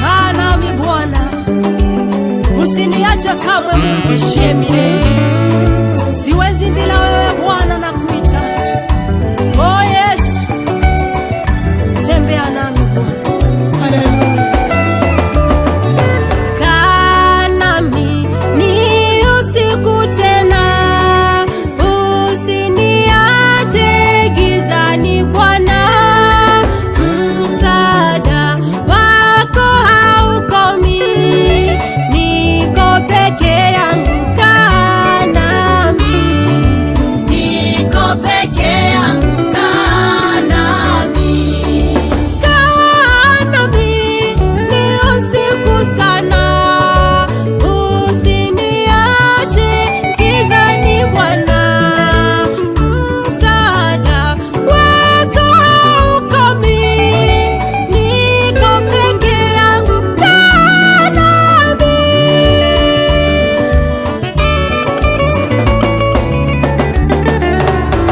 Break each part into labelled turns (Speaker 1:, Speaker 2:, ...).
Speaker 1: Kaa nami Bwana, usiniache kamwe, Mungu ishie milele. Siwezi bila wewe Bwana, na kuhitaji. Oh Yesu, tembea nami Bwana. Haleluya. Kaa nami ni usiku tena, usiniache gizani Bwana, msaada wako haukomi, niko peke yangu, kaa nami,
Speaker 2: Niko peke yangu, kaa nami.
Speaker 1: Kaa nami, ni usiku sana, usiniache gizani Bwana, msaada wako haukomi, niko peke yangu, kaa nami.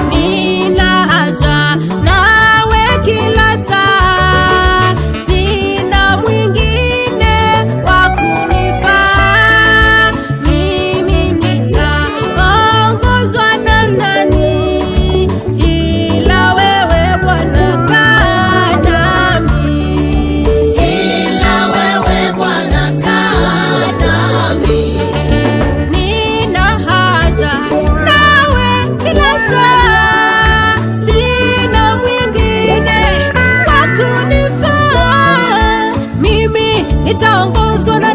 Speaker 1: Nina haja nawe kila saa, sina mwingine wa kunifaa. Mimi nitaongozwa na nani ila wewe Bwana, kaa nami.
Speaker 2: Ila wewe Bwana, kaa nami.
Speaker 1: Nina haja nawe kila saa, sina mwingine wa kunifaa. Mimi nitaongozwa na